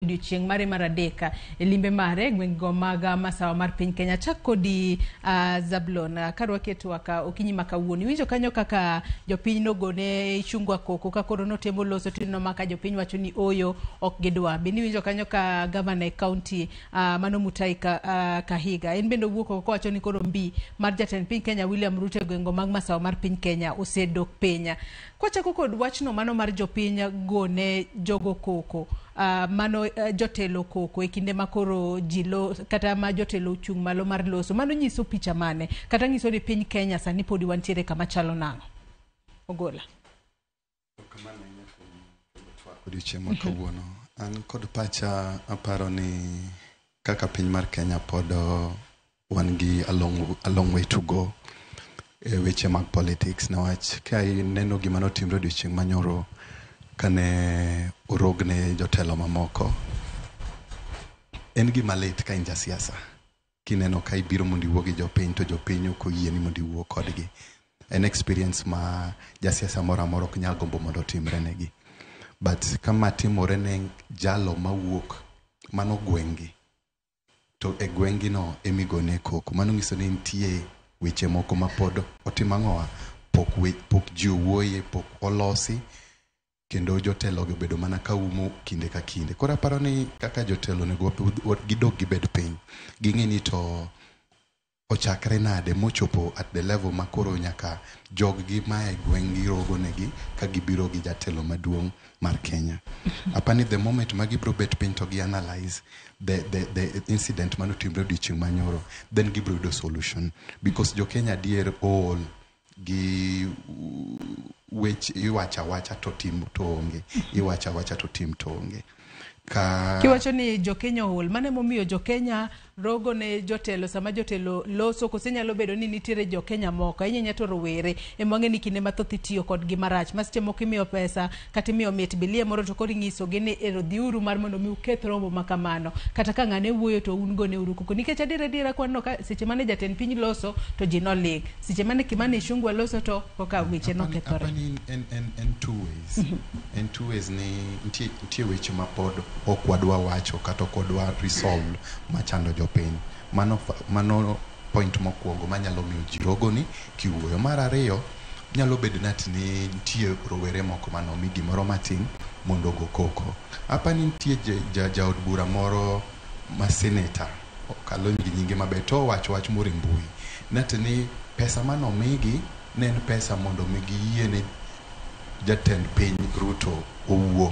Odiochieng' mare mar adek e limbe mare e gwengego mag masawa mar piny Kenya. Achak kodi Zablon, karwaki e twak okinyi ma kawuono. Iwinjo kanyo kaka jopiny nogone Ichung'wa koko ka koro notemo loso to ineno ma ka jopiny wacho ni ooyo ok gidwa. Bende iwinjo kanyo ka gavana e kaunti mano Mutahi Kahiga en bende owuok oko kowacho ni koro mbi mar jatend piny Kenya William Ruto e gwengego mag masawa mar piny Kenya osedok piny. Kwachako kod wachno mano mar jopiny gone jogo koko, mano jotelo koko e kinde ma koro ji lo, kata ma jotelo ochung' malo mar loso, mano nyiso picha mane? Kata nyiso ni piny Kenya sani podi wantiere kama chalo nang'o? Ogola. Odiochieng' ma kawuono. An kod pacha aparo ni kaka piny mar Kenya pod wan gi a long way to go e weche mag politics, niwach ka ineno gima notimre odiochieng' manyoro kane orogne jotelo mamoko, en gima lit ka in jasiasa kineno ka ibiro mondo iwuo gi jopiny to jopiny ok oyieni mondo iwuo kodgi. En experience ma jasiasa moro amora ok nyal gombo mondo otimre negi. But kama timore ne jalo mawuok mano gweng'gi to e gweng'gi no emigone koko, mano nyiso ni nitie weche moko ma pod otim ang'owa pok ji owuoye, pok olosi, kendo jotelo gi obedo mana ka umo kinde ka kinde. Koro aparo ni kaka jotelo onego gidog gibed piny, ging'e ni to ochakre nade mochopo at the level ma koro nyaka jog gi mae gweng' gi rogo negi ka gibiro gi jatelo maduong' mar Kenya. Apani the moment ma gibiro bet piny to gi analyze the incident manotimre odiochieng' manyoro, then gibiro yudo solution, because jo Kenya adier ool gi weche iwacho awacha to tim to onge, iwacho awacha to tim to onge ka. Kiwacho ni jokenya ool, mano emomiyo jokenya rogo ne jotelo sama jotelo loso, kose nyalo bedo ni nitiere jokenya moko, ahinya ahinya to rowere ema wang'e ni kinde mathoth itiyo kodgi marach, ma seche moko imiyo pesa kata imiyo mit bilie moro to koro inyisogi ni ero dhiuru mar mondo mi uketh romo ma kamano, kata ka ng'ane wuoyo to un gone uru koko, nikech adier adiera kwaneno ka seche mane jatend piny loso to ji noling', seche mane Kimani Ichung'wa loso to koka weche nokethore. Apani en two ways. En two ways ni nitie weche ma pod ok wadwa wacho kata ok wadwa resolve machando jopiny. Mano point mokwongo manyalo miyo ji rogoni kiwuoyo. Mar ariyo, nyalo bedo ni nitie rowere moko manomi gimoro matin mondo ogo koko. Apani nitie jaod bura moro ma senator, ok alony gi nyinge maber, to owacho wach moro e mbui. Nati ni pesa manomigi ne en pesa mondo mi giyie ne jatend piny Ruto owuo.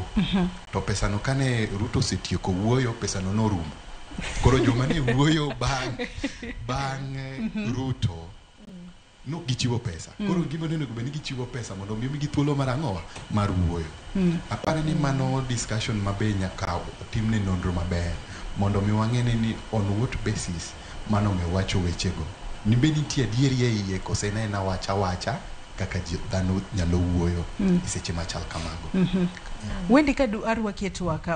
To pesano kane Ruto osetieko wuoyo, pesano norumo. Koro joma ne wuoyo bang' Ruto nok gichiwo pesa. Koro gima onego bed ni gichiwo pesa mondo mi migi thuolo mar ang'owa mar wuoyo. Aparo ni mano discussion ma be nyaka timne nonro maber mondo mi wang'e ni on what basis mano omiyo wacho wechego. Ni be nitie adieri e iye kose ne en awacha awacha kaka ji dhano nyalo wuoyo e seche machal kamago. Wendi, ka arwaki e twak.